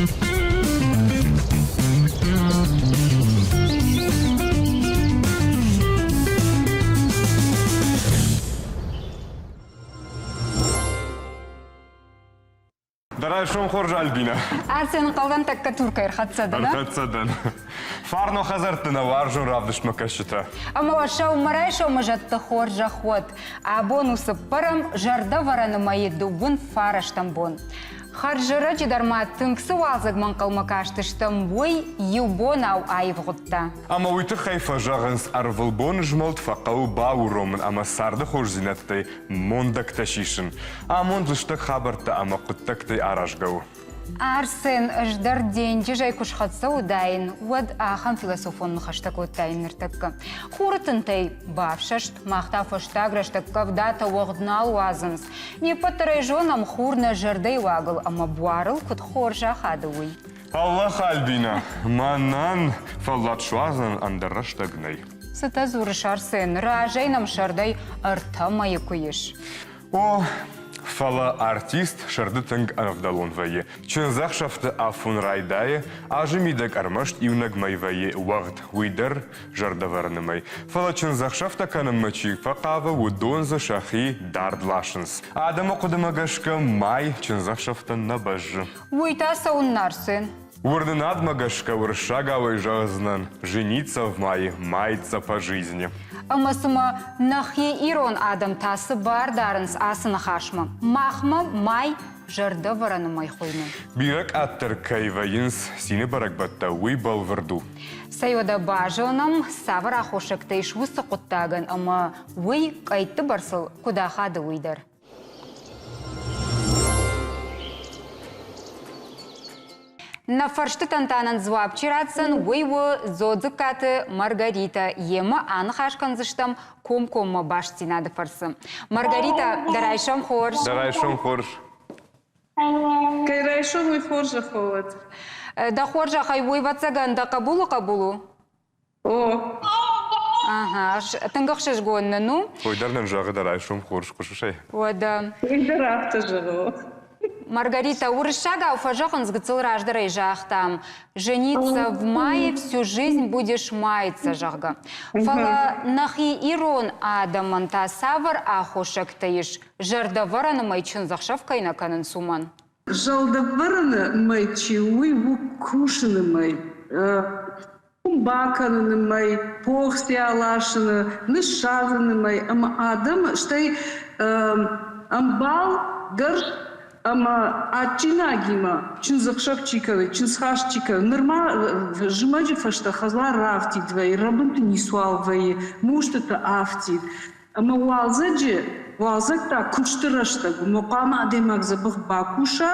Дӕ райсом хорз, Альбинӕ. Арсен ӕнхъӕлдӕн тӕккӕ Туркӕй ӕрхӕццӕ дӕн. Ӕрхӕццӕ дӕн. Фарно хӕдзӕртты нӕ уарзон равдыстмӕ кӕсджытӕ. Ӕмӕ уӕ сӕумӕрайсомы зӕдты хорзӕх уӕд. Абон у цыппӕрӕм зӕрдӕвӕрӕны мӕйы дыууын фарӕстӕм бон. Хӕрзӕрӕджы дӕр ма тынг цы уалдзӕгмӕ ӕнхъӕлмӕ кастыстӕм, уый иу бонау аивгъуыдта. Ӕмӕ уый тыххӕй фӕзӕгъынц, ӕрвылбон змӕлд фӕхъӕуы бауромын ӕмӕ царды хорздзинӕдтӕй мондӕгтӕ сисын. Амонд лыстӕг хабӕрттӕ ӕмӕ хъуыддӕгтӕй аразгӕ у. Арсен, ӕз дӕр денджызӕй куы схӕццӕ уыдаин, уӕд ахӕм философон ныхӕстӕ кодтаин ныртӕккӕ. Хуры тынтӕй бафсӕст, мах та фӕстаг рӕстӕг къӕвдатӕ уӕгъд нал уадзынц. Не ппӕт дӕр ӕй зонӕм, хур нӕ зӕрдӕйы уагыл ӕмӕ буарыл куыд хорз ахады, уый. Аллах, Альбина, мӕнӕн фӕллад суадзынӕн ӕндӕр рӕстӕг нӕй. Цытӕ дзурыс, Арсен, разӕй нӕм сӕрдӕй ӕртӕ мӕйы куы ис. О, фӕлӕ артист сӕрды тынг ӕнӕвдӕлон вӕййы. Чындзӕхсӕвты афон райдайы, азы мидӕг ӕрмӕст иунӕг мӕй вӕййы уӕгъд, уый дӕр зӕрдӕвӕрыны мӕй. Фӕлӕ чындзӕхсӕвтӕ кӕнынмӕ чи фӕхъавы, уыдон дзы сӕхи дард ласынц. Адӕмы хъуыдымӕ гӕсгӕ мӕй чындзӕхсӕвтӕн нӕ бӕззы. Уый та цӕуыннӕ, Арсен? Уырнынадмӕ гӕсгӕ уырыссагауӕй зӕгъдзынӕн «Жениться в мае, мается по жизни». Ӕмӕ цымӕ нӕхи ирон адӕм та цы бар дарынц ацы ныхасмӕ? Махмӕ май зӕрдӕвӕрӕны мӕй хуыйны. Бирӕ къаддӕр кӕй вӕййынц цины бӕрӕгбӕттӕ, уый бӕлвырд у. Цӕй уӕдӕ базонӕм, цавӕр аххосӕгтӕ ис уыцы хъуыддагӕн ӕмӕ уый къӕйтты бӕрцыл куыд ахады, уый дӕр. Нӕ фӕрстытӕн та нын дзуапп чи ратдзӕн, уый у Дзодзыккаты Маргаритӕ. Йемӕ аныхас кӕндзыстӕм комкоммӕ бастдзинады фӕрцы. Маргарита, дӕ райсом хорз. Дӕ райсом хорз. Кӕй райсом, уый хорзӕх уӕд. Дӕ хорзӕхӕй, уый, ӕвӕццӕгӕн, дӕ хъӕбулы хъӕбул у? О. Ага, тынг ӕхсызгон нын у. Уый дӕр нын зӕгъы дӕ райсом хорз, хъусыс ӕй? Уӕдӕ. Уый дӕр афтӕ зӕгъы. Маргарита, уырыссагау фӕзӕгъынц, гыццыл раздӕр ӕй загътам, жениться в мае всю жизнь будешь маяться, зӕгъгӕ. Фӕлӕ нӕхи ирон адӕмӕн та цавӕр аххосӕгтӕ ис, зӕрдӕвӕрӕны мӕй чындзӕхсӕв кӕй нӕ кӕнынц, уымӕн? Зӕлдӕвӕрӕны мӕй чи у, уый у кусыны мӕй. Бакӕныны мӕй, похци аласыны, ныссадзыны мӕй ӕмӕ адӕмы, стӕй ӕмбал гӕрз ӕмӕ адджинагимӕ чындзӕхсӕв чи кӕны, чындзхаст чи кӕны. Нырма зымӕджы фӕстӕ хӕдзар рафтид вӕййы, рӕбынты ницуал вӕййы, мустыты афтид. Ӕмӕ уалдзӕджы, уалдзӕг та куысты рӕстӕг у, ӕмӕ хъуамӕ адӕймаг дзӕбӕх бакуса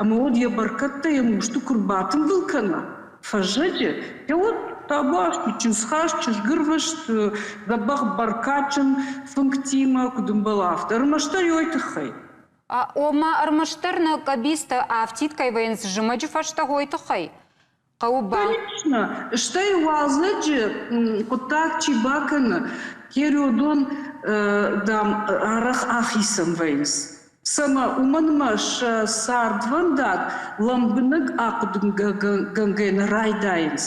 ӕмӕ уӕд йӕ бӕркӕдтӕ йӕ мусты куы рбатымбыл кӕна фӕззӕджы, уӕд табуафси чындзхаст, чызгырвыст, дзӕбӕх бӕркадджын фынгтимӕ куыд ӕмбӕла, афтӕ. Ӕрмӕстдӕр уый тыххӕй. Ома ӕрмӕстдӕр нӕ къӕбицтӕ афтид кӕй вӕййынц зымӕджы фӕстӕ уый тыххӕй? Хъӕуы ба. Конечно, стӕй уалдзӕджы хъуыддаг чи бакӕны, периодон, дам, арӕх ахицӕн вӕййынц. Цӕмӕ, уымӕн ӕмӕ сӕ цардвӕндаг лӕмбынӕг ахъуыдыгӕнгӕ нӕ райдайынц.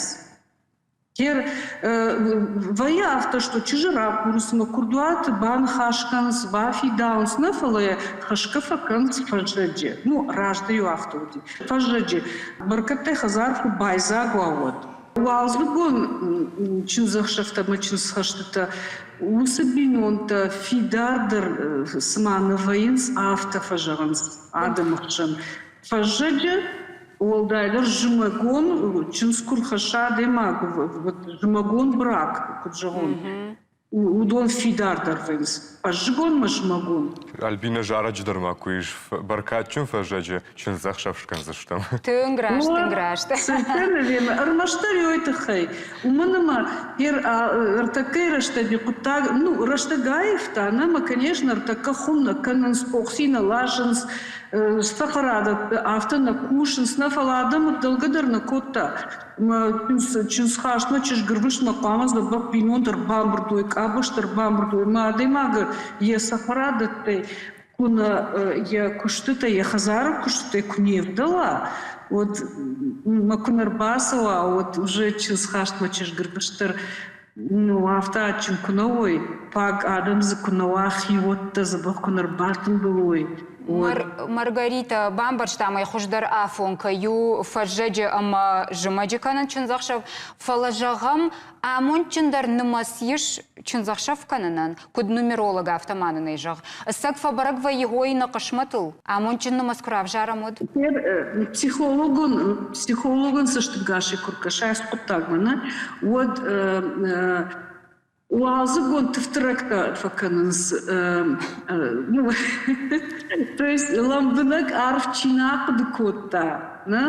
Кер вӕййы афтӕ, что чызджы ракурынц ӕмӕ куырдуаты баныхас кӕнынц, бафидауынц, нӕ фӕлӕ йӕ хӕсгӕ фӕкӕнынц фӕззӕджы. Ну, раздӕр-иу афтӕ уыди. Фӕззӕджы бӕркӕдтӕй хӕдзар куы байдзаг уа, уӕд. Уалдзыгон чындзӕхсӕвтӕ ӕмӕ чындзхӕстытӕ уыцы бинонтӕ фидардӕр цыма нӕ вӕййынц, афтӕ фӕзӕгъынц адӕмы хсӕн. Фӕззӕджы уӕлдайдӕр зымӕгон чындз куы рхӕсса адӕймаг, зымӕгон брак, куыд зӕгъон, уыдон фидардӕр вӕййынц. Фӕззыгон мӕ зымӕгон. Альбина зарӕджы дӕр ма куы ис, бӕркадджын фӕззӕджы чындзӕхсӕв скӕндзыстӕм. Тынг раст, тынг раст. Совершенно Ӕрмӕстдӕр уый тыххӕй. Уымӕн ӕмӕ ӕртӕккӕйы рӕстӕджы хъуыддаг, ну, рӕстӕг аивта, нӕ, ӕмӕ, конечно, ӕртӕккӕ хуым нӕ кӕнынц, къохси нӕ ласынц, цӕхӕрадӕтты афтӕ нӕ кусынц, нӕ, фӕлӕ адӕмы дӕлгӕ дӕр нӕ кодта. Чындзхастмӕ, чызгырвыстмӕ хъуамӕ дзӕбӕх бинонтӕ ӕрбамбырд уой, къабӕзтӕ ӕрбамбырд уой, ӕмӕ адӕймагы йӕ цӕхӕрадӕттӕй. Куы нӕ йӕ куыстытӕ, йӕ хӕдзары куыстытӕ куы не вдӕла, уӕд мӕ куы нӕ рбацӕуа, уӕд уже чындзхастмӕ чызг ӕрмӕстдӕр ну, афтӕ адджын куы нӕ уой, фаг адӕм дзы куы нӕ уа, хиуӕттӕ дзӕбӕх куы нӕ рбатымбыл уой, уӕд. Маргарита, бамбӕрстам ӕй хуыздӕр афон кӕй у фӕззӕджы ӕмӕ зымӕджы кӕнын чындзӕхсӕв, фӕлӕ зӕгъӕм, амондджындӕр нымӕц ис чындзӕхсӕв кӕнынӕн, куыд нумеролог, афтӕ ма нын ӕй зӕгъ. Ӕцӕг фӕбӕрӕг вӕййы хойы нӕ хъысмӕтыл? Амондджын нымӕц куы равзарӕм, уӕд? Психологон, психологон цӕстынгасӕй куы ркӕсай ацы хъуыддагмӕ, нӕ, уӕд уалдзыгон тыфтырӕгтӕ фӕкӕнынц. Ну, то есть лӕмбынӕг арф чи нӕ ахъуыды кодта, нӕ,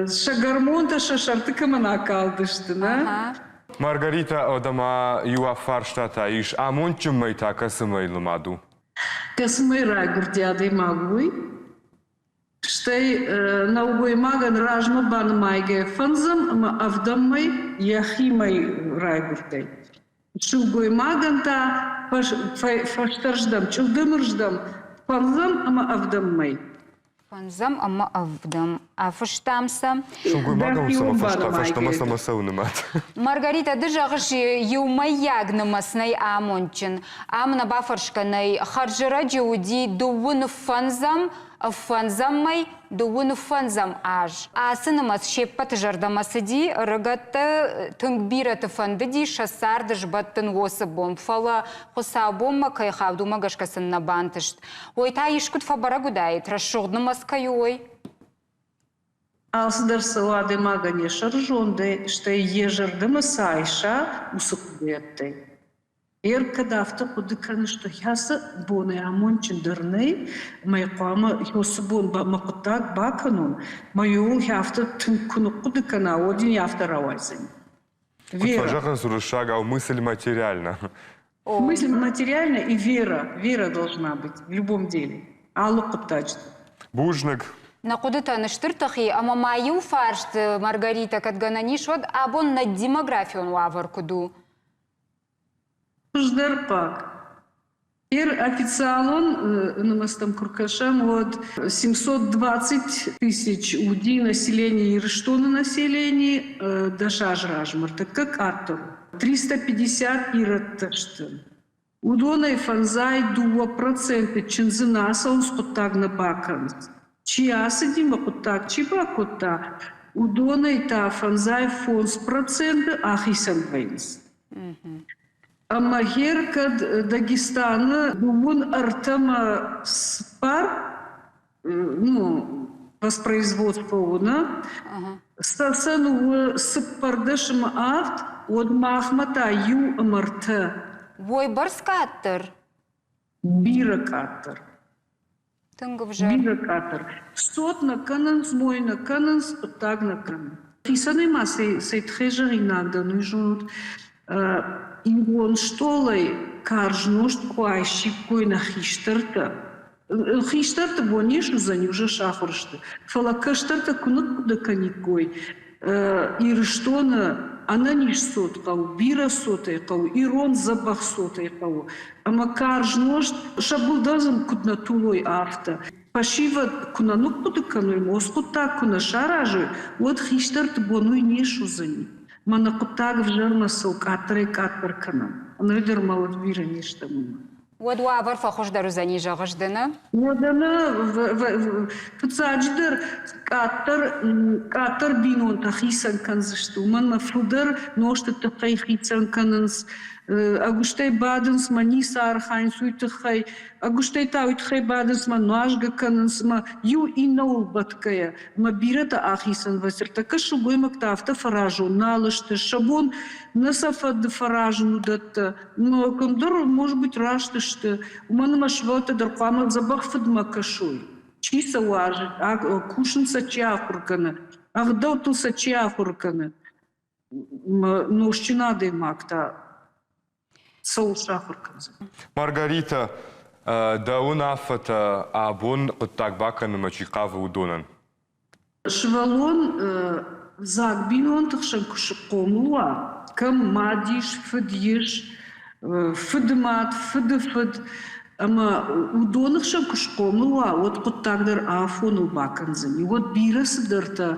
сӕ гормонтӕ сӕ сӕрты кӕмӕн акалдысты, нӕ? Маргарита, ма иу фарста та ис. Амондджын мӕй та кӕцы мӕй нымад у? Кӕцы мӕй райгуырди адӕймаг, уый? Стӕй нӕлгоймагӕн размӕ банымайгӕ фӕндзӕм ӕмӕ ӕвдӕм мӕй йӕхи мӕй райгуырдӕй. Сылгоймагӕн та фӕстӕрздӕм, чъылдымырздӕм фӕндзӕм ӕмӕ ӕвдӕм мӕй. Фӕндзӕм ӕмӕ ӕвдӕм. Афыстам сӕ. Сылгоймагӕн цӕмӕ фӕстӕмӕ цӕмӕ цӕуы нымад? Маргарита, ды зӕгъыс, иумӕйаг нымӕц нӕй амондджын. Ам нӕ бафӕрсгӕ нӕй. Хӕрзӕрӕджы уыди дыууын фӕндзӕм, фӕндзӕм мӕй, дыууын фӕндзӕм аз. Ацы нымӕц се ппӕты зӕрдӕмӕ цыди, ӕрыгӕттӕ тынг бирӕты фӕндыди сӕ цард сбӕттын уыцы бон, фӕлӕ хуыцаубонмӕ кӕй хауд, уымӕ гӕсгӕ сын нӕ бантыст. Уый та искуыд фӕбӕрӕг уыдаид, рӕсугъд нымӕц кӕй у, уый? Алцыдӕр цӕуы адӕймагӕн йӕ сӕрызондӕй, стӕй йӕ зӕрдӕмӕ цы айса, уыцы хъуыдыйӕдтӕй. Ер кӕд афтӕ хъуыды кӕныс, то кӕцы бонӕй амондджындӕр нӕй, ӕмӕ хъуамӕ уыцы бон мӕ хъуыддаг бакӕнон, мӕ иуыл афтӕ тынг куы ныхъхъуыды кӕна, уӕд ын афтӕ рауайдзӕни. Куыд фӕзӕгъынц уырыссагау, мысль материальна. Мысль материальна и вера. Вера должна быть в любом деле. Алы хъуыддаджы. Бузныг. Нӕ хъуыдытӕн стыр тых и, ӕмӕ ма иу фарст, Маргарита, кӕд гӕнӕн ис, уӕд абон нӕ демографион уавӕр куыд у? Хуыздӕр хъуаг. Ир официалон нымӕцтӕм куы ркӕсӕм, уӕд 720 тысяч уыди население Ирыстоны населени дӕс азы размӕ, ӕртыккаг къаддӕр. 350 ирӕттӕ сты. Уыдонӕй фӕндзай 2% чындзы нӕ ацӕуынц хъуыддаг нӕ бакӕнынц. Чи ацыди мӕ хъуыддаг чи бакодта, уыдонӕй та фӕндзай 5% ахицӕн вӕййынц. Ӕмӕ гъер кӕд Дагестаны дыууын ӕртӕмӕ цыппар ну, воспроизводство у, нӕ? Цӕцӕн у 14 ӕмӕ авд, уӕд махмӕ та иу ӕмӕ ӕртӕ. Уой бӕрц къаддӕр? Бирӕ къаддӕр. Тынг ӕвзӕр. Бирӕ къаддӕр. Цот нӕ кӕнынц, мой нӕ кӕнынц, хъуыддаг нӕ кӕнынц. Хицӕнӕй ма цӕй тыххӕй зӕгъинаг дӕн, уый зонут, ирон стъолӕй карз нозт куы айсиккой нӕ хистӕртӕ, хистӕрты бон не суыдзӕни, уже сахуыр сты, фӕлӕ кӕстӕртӕ куы ныхъхъуыды кӕниккой, Ирыстоны ӕнӕниз цот хъӕуы, бирӕ цотӕй хъӕуы, ирон дзӕбӕх цотӕй хъӕуы. Ӕмӕ карз нозт сӕ былдӕдзын куыд нӕ тулой, афтӕ. Фӕсивӕд куы нӕ ныхъхъуыды кӕной, мос хъуыддаг куы нӕ саразой, уӕд хистӕрты бон уый не суыдзӕни. Мӕнӕ хъуыддаг ӕвзӕрмӕ цӕуы, къаддӕрӕй-къаддӕр кӕнӕм. Ныр дӕр мӕлӕт бирӕ не стӕм уымӕ. Уӕд уавӕр фӕхуыздӕр уыдзӕни, зӕгъыс ды, нӕ? Уӕдӕ нӕ фыццаджыдӕр къаддӕр, къаддӕр бинонтӕ хицӕн кӕндзысты, уымӕн ӕмӕ фылдӕр нозты тыххӕй хицӕн кӕнынц, ӕгуыстӕй бадынц мӕ ницы архайынц уый тыххӕй, ӕгуыстӕй та уый тыххӕй бадынц мӕ нуазгӕ кӕнынц ӕмӕ иу иннӕуыл бӕтгӕйӕ. Ӕмӕ бирӕтӕ ахицӕн вӕййынц. Ӕртӕккӕ сылгоймӕгтӕ афтӕ фӕразон нал сты, сӕ бон нӕ сӕ фӕды фӕразын уыдӕттӕ. Но кӕмдӕр, может быть, раст сты, уымӕн ӕмӕ сывӕллӕттӕ дӕр хъуамӕ дзӕбӕх фыдмӕ кӕсой. Чи сӕ уарзы, кусын сӕ чи ахуыр кӕны, ӕгъдӕуттыл сӕ чи ахуыр кӕны. Нозтджын адӕймаг та цӕуыл сахуыр кӕндзӕн? Маргарита, дӕ уынаффӕтӕ абон хъуыддаг бакӕнынмӕ чи хъавы, уыдонӕн? Сывӕллон дзаг бинонты хсӕн куы схъомыл уа, кӕм мад ис, фыд ис, фыды мад, фыды фыд. Ӕмӕ уыдоны хсӕн куы схъомыл уа, уӕд хъуыддаг дӕр афоныл бакӕндзӕни, уӕд бирӕ цыдӕртӕ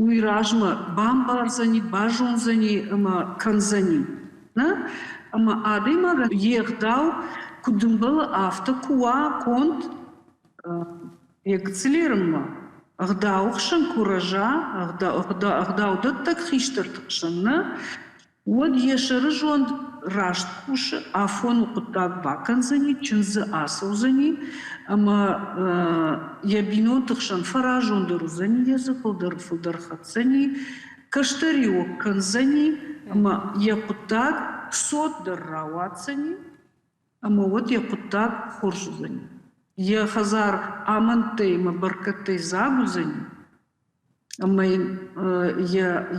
уый размӕ бамбардзӕни, базондзӕни ӕмӕ кӕндзӕни. Нӕ? Ӕмӕ адӕймагӕн йе гъдау куыд ӕмбӕлы, афтӕ куы уа конд, йӕ гыццылерынмӕ ӕгъдауы хсӕн куы рӕза, ӕгъдаудӕттӕг хистӕрты хсӕн нӕ, уӕд йӕ сӕрызонд раст кусы, афоны хъуыддаг бакӕндзӕни, чындзы ацӕудзӕни ӕмӕ йӕ бинонты хсӕн фӕразондӕр уыдзӕни, йӕ дзыхыл дӕр фылдӕр хӕцдзӕни, кӕстӕриуӕг кӕндзӕни ӕмӕ йӕ хъуыддаг цот дӕр рауадздзӕни ӕмӕ уӕд йӕ хъуыддаг хорз уыдзӕни. Йӕ хӕдзар амӕндтӕй ӕмӕ бӕркӕдтӕй дзаг уыдзӕни, ӕмӕ йын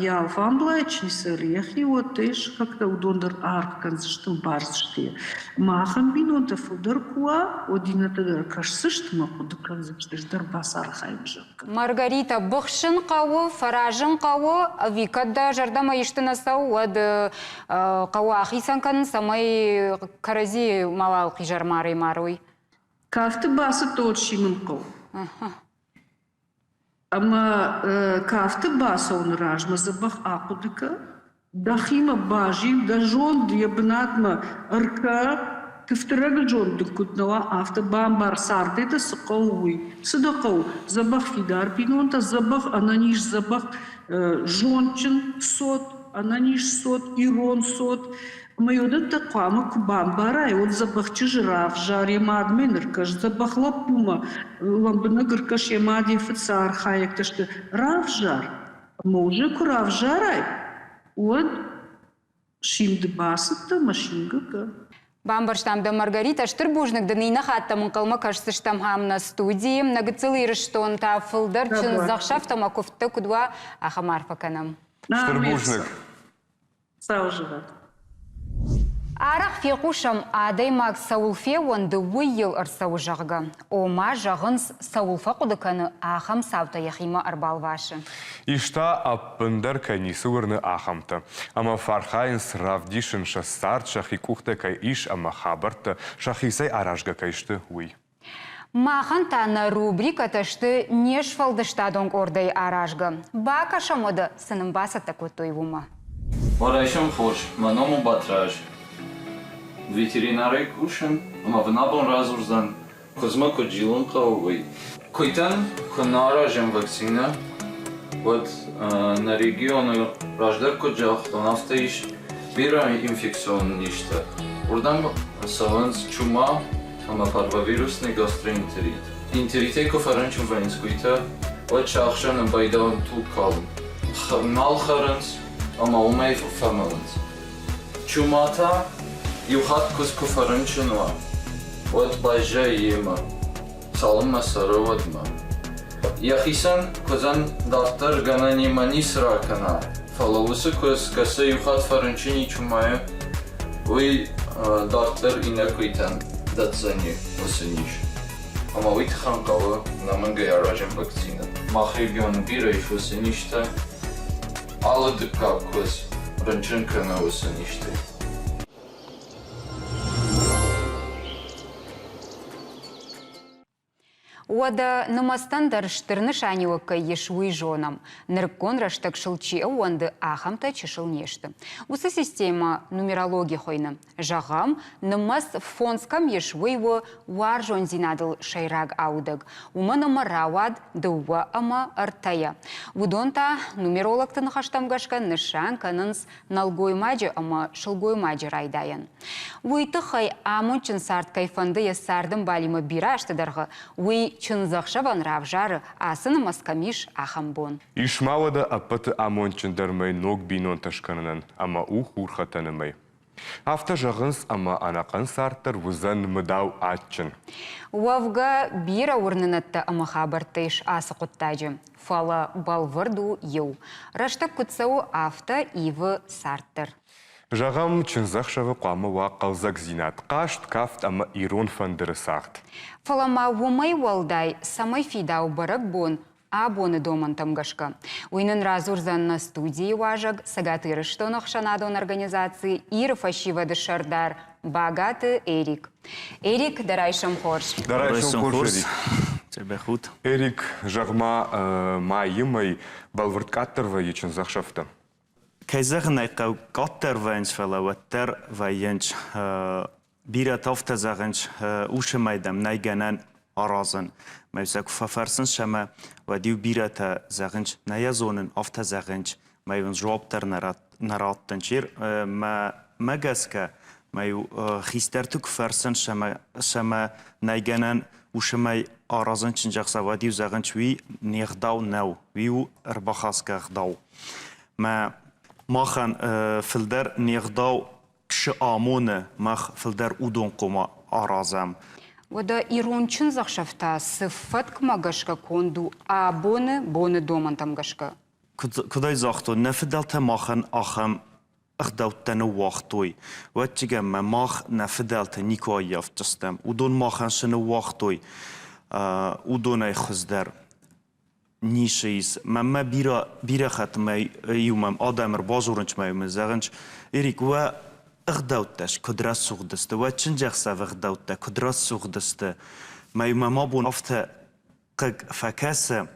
йӕ алфамблай чи цӕры, йӕхиуӕттӕ, йӕ сыхӕгтӕ, уыдон дӕр аргъ кӕндзысты, ӕмбардзысты йӕ. Ӕмӕ ахӕм бинонтӕ фылдӕр куы уа, уӕд иннӕтӕ дӕр кӕсдзысты ӕмӕ хъуыды кӕндзысты, ӕз дӕр бацархайын, зӕгъгӕ. Маргарита, быхсын хъӕуы, фӕразын хъӕуы, ӕви кӕд дӕ зӕрдӕмӕ исты нӕ цӕуы, уӕд хъӕуы ахицӕн кӕнын, цӕмӕй кӕрӕдзийы мауал хъизӕрмарӕй марой? Кафты бацыдтон симын хъӕуы. Ӕмӕ кафты бацӕуыны размӕ дзӕбӕх ахъуыды кӕн, дӕхимӕ базил, дӕ зонд йӕ бынатмӕ ӕркӕ, тыфтырӕгы зонд дын куыд нӕ уа, афтӕ бамбар, цардӕй дӕ цы хъӕуы, уый. Цы дӕ хъӕуы? Дзӕбӕх фидар бинонтӕ, дзӕбӕх ӕнӕниз, дзӕбӕх зондджын цот, ӕнӕниз цот, ирон цот. Ӕмӕ уыдӕттӕ хъуамӕ куы бамбарай, уӕд дзӕбӕх чызджы равзар, йӕ мадмӕ ныркӕс, дзӕбӕх лӕппумӕ лӕмбынӕг ӕркӕс, йӕ мад, йӕ фыд цы архайӕгтӕ сты, равзар. Ӕмӕ уже куы равзарай, уӕд симды бацыдтӕ ӕмӕ симгӕ кӕн. Бамбӕрстам дӕ, Маргарита, стыр бузныг дын иннӕ хатт дӕм ӕнхъӕлмӕ кӕсдзыстӕм ам нӕ студийы. Нӕ гыццыл Ирыстон та фылдӕр чындзӕхсӕвтӕ ӕмӕ куывдтӕ куыд уа, ахӕм арфӕ кӕнӕм. Стыр бузныг. Цӕуы Арӕх фехъусӕм, адӕймаг цӕуыл феууӕнды, уый йыл ӕрцӕуы, зӕгъгӕ. Ома, зӕгъынц, цӕуыл фӕхъуыды кӕны, ахӕм цаутӕ йӕхимӕ ӕрбалвасы. Ис та ӕппындӕр кӕй ницы уырны, ахӕмтӕ. Ӕмӕ фӕархайынц равдисын, сӕ цард сӕхи къухтӕ кӕй ис ӕмӕ хабӕрттӕ сӕхицӕй аразгӕ кӕй сты, уый. Махӕн та нӕ рубрикӕтӕ сты не сфӕлдыстадон къордӕй аразгӕ. Бакӕсӕм уӕдӕ, цы нын бацӕттӕ кодтой, уымӕ. Мӕ райсом хорз, мӕ ном у Батраз. Ветеринарӕй кусын ӕмӕ мын абон радзурдзӕн, куыдзмӕ куыд зилын хъӕуы, уый. Куыйтӕн куы нӕ аразӕм вакцинӕ, уӕд нӕ регионы раздӕр куыд загътон, афтӕ ис бирӕ инфекцион низтӕ. Уырдӕм цӕуынц чума ӕмӕ парвовирусный гастроэнтерит. Энтеритӕй куы фӕрынчын вӕййынц куыйтӕ, уӕд сӕ ахсӕны байдауын туг калын. Нал хӕрынц ӕмӕ уымӕй фӕмӕлынц. Чума та иу хатт куыдз куы фӕрынчын уа, уӕд баззайы йемӕ, цалынмӕ цӕры, уӕдмӕ. Йӕхицӕн куыдзӕн дарддӕр гӕнӕнимӕ ницы ракӕна, фӕлӕ уыцы куыдз, кӕцы иу хатт фӕрынчын и чумайы, уый дарддӕр иннӕ куыйтӕн дӕтдзӕни уыцы низ. Ӕмӕ уый тыххӕн хъӕуы ӕнӕмӕнгӕй аразын вакцинӕ. Мах регионы бирӕ ис уыцы низтӕ. Алы дыккаг куыдз рынчын кӕны уыцы низтӕй. Уӕдӕ нымӕцтӕн дӕр стыр нысаниуӕг кӕй ис, уый зонӕм. Нырыккон рӕстӕг сыл чи ӕууӕнды, ахӕмтӕ чысыл не сты. Уыцы системӕ нумерологи хуыйны. Зӕгъӕм, нымӕц фондз кӕм ис, уый у уарзондзинадыл сӕйраг аудӕг. Уымӕн ӕмӕ рауад дыууӕ ӕмӕ ӕртӕйӕ. Уыдон та нумерологты ныхӕстӕм гӕсгӕ нысан кӕнынц нӕлгоймаджы ӕмӕ сылгоймаджы райдайӕн. Уый тыххӕй амондджын цард кӕй фӕнды йӕ цардӕмбалимӕ бирӕ азты дӕргъы, уый чындзӕхсӕвӕн равзары, ацы нымӕц кӕм ис, ахӕм бон. Ис ма уӕдӕ ӕппӕты амондджындӕр мӕй ног бинонтӕ скӕнынӕн ӕмӕ у хурхӕтӕны мӕй. Афтӕ зӕгъынц, ӕмӕ ӕнӕхъӕн цард дӕр уыдзӕн мыдау адджын. Уӕвгӕ, бирӕ уырнынӕдтӕ ӕмӕ хабӕрттӕ ис ацы хъуыддаджы. Фӕлӕ бӕлвырд у иу: рӕстӕг куыд цӕуы, афтӕ ивы цард дӕр. Зӕгъӕм, чындзӕхсӕвы хъуамӕ уа хъӕлдзӕгдзинад, хъазт, кафт ӕмӕ ирон фӕндыры цагъд. Фӕлӕ ма уымӕй уӕлдай, цӕмӕй фидауы бӕрӕгбон абоны домӕнтӕм гӕсгӕ. Уый нын радзурдзӕн нӕ студийы уазӕг, Цӕгат Ирыстоны ӕхсӕнадон организаци Иры фӕсивӕды сӕрдар. Багаты Эрик. Эрик, дӕ райсом хорз. Дӕ райсом хорз, Эрик. Дзӕбӕх ут. Эрик, зӕгъ-ма, майы мӕй бӕлвырд къаддӕр вӕййы чындзӕхсӕвтӕ? Кӕй зӕгъын ӕй хъӕуы, къаддӕр вӕййынц, фӕлӕ уӕддӕр вӕййынц. Бирӕтӕ афтӕ зӕгъынц, усы мӕй дам нӕй гӕнӕн аразын. Мӕ сӕ куы фӕфӕрсынц ӕмӕ уӕд-иу бирӕтӕ зӕгъынц, нӕ йӕ зонын, афтӕ зӕгъынц. Мӕ йын дзуапп дӕр нӕ раттынц. Мӕ гӕсгӕ, мӕ-иу хистӕрты куы фӕрсынц ӕмӕ нӕй гӕнӕн усы мӕй аразын чындзӕхсӕв, уӕд-иу зӕгъынц, уый не гъдау нӕу, уый у ӕрбахӕсгӕ ӕгъдау. Мӕ махӕн фылдӕр не гъдау цы амоны, мах фылдӕр уыдон хъуамӕ аразӕм. Уӕдӕ ирон чындзӕхсӕв та цы фӕткмӕ гӕсгӕ конд у абоны боны домӕнтӕм гӕсгӕ? Куыд ӕй загътон, нӕ фыдӕлтӕ махӕн ахӕм ӕгъдӕуттӕ ныууагътой. Ӕвӕццӕгӕн мах нӕ фыдӕлты никуы ӕййафдзыстӕм. Уыдон махӕн цы ныууагътой, уыдонӕй хуыздӕр ницы ис. Мӕнмӕ бирӕ, бирӕ хатт мӕ иу мӕм адӕм ӕрбадзурынц мӕ мын зӕгъынц, Эрик, уӕ ӕгъдӕуттӕ куыд рӕсугъд сты, уӕ чындзӕхсӕвы ӕгъдӕуттӕ куыд рӕсугъд сты. Мӕ мӕм абон афтӕ хъыг фӕкӕсы,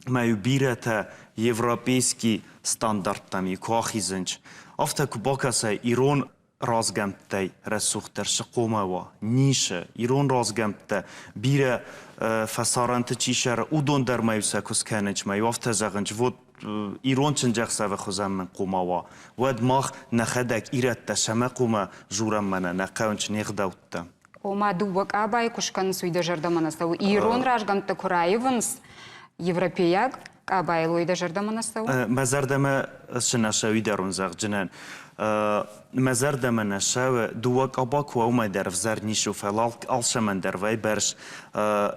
мӕ бирӕтӕ европейский стандарттӕм куы ахизынц. Афтӕ куы бакӕсай ирон разгӕмттӕй рӕсугъддӕр цы хъомӕ уа, ницы. Ирон разгӕмттӕ бирӕ фӕсарӕнты чи сӕры, уыдон дӕр ма-иу сӕ куы скӕнынц, ма-иу афтӕ зӕгъынц, вот ирон чындзӕхсӕвы хуызӕн мын хъуамӕ уа. Уӕд мах нӕхӕдӕг ирӕттӕ цӕмӕ хъуамӕ дзурӕм мӕнӕ нӕ хъӕуынц не гъдӕуттӕ. Ома дыууӕ къабайы куы скӕнынц, уый дӕ зӕрдӕмӕ нӕ цӕуы. Ирон разгӕмттӕ куы раивынц европейаг къабайыл, уый дӕ зӕрдӕмӕ нӕ цӕуы? Мӕ зӕрдӕмӕ цы нӕ цӕуы дӕр уын зӕгъджынӕн. Мӕ зӕрдӕмӕ нӕ цӕуы, дыууӕ къаба куы уа, уымӕй дӕр ӕвзӕр ницы у, фӕлӕ алцӕмӕн дӕр вӕййы бӕрц.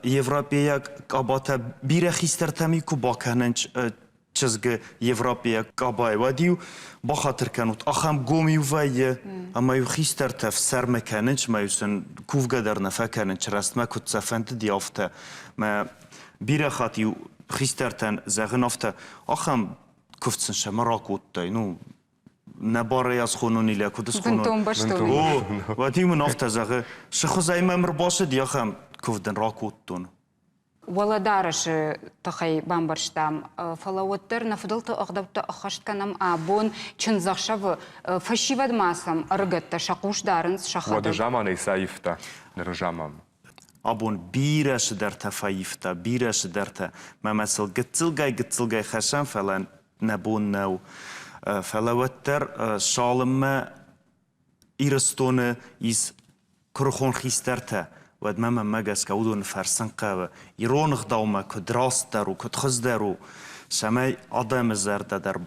Европейаг къабатӕ бирӕ хистӕртӕм куы бакӕнынц чызгы европейаг къабайы, уӕд-иу бахатыр кӕнут, ахӕм гом-иу вӕййы, ӕмӕ-иу хистӕртӕ фсӕрмы кӕнынц, ӕмӕ-иу сын кувгӕ дӕр нӕ фӕкӕнынц, рӕстмӕ куыд сӕ фӕндыди, афтӕ. Мӕ бирӕ хатт-иу хистӕртӕн зӕгъын афтӕ, ахӕм куывд сын сӕмӕ ракодтай, ну, нӕ барӕй схонон или куыд схонон. Бынтон бӕстон. О, уӕд-иу мын афтӕ зӕгъы, цы хуызӕй мӕм ӕрбацыди, ахӕм куывд ын ракодтон. Уӕлӕдарӕсы тыххӕй бамбӕрстам, фӕлӕ уӕддӕр нӕ фыдӕлты ӕгъдӕуттӕ ӕххӕст кӕнӕм абон чындзӕхсӕвы фӕсивӕд ма сӕм ӕрыгӕттӕ сӕ хъус дарынц сӕхӕдӕг. Уӕды заманӕй цы аивта ныры заман? Абон бирӕ цыдӕртӕ фӕивта, бирӕ цыдӕртӕ. Мӕ сыл гыццылгай-гыццылгай хӕссӕм, фӕлӕ нӕ бон нӕу. Фӕлӕ уӕддӕр цалынмӕ Ирыстоны ис куырыхон хистӕртӕ, уӕдмӕ мӕнмӕ гӕсгӕ уыдоны фӕрсын хъӕуы, ирон ӕгъдаумӕ куыд растдӕр у, куыд хуыздӕр у, цӕмӕй адӕмы зӕрдӕ дӕр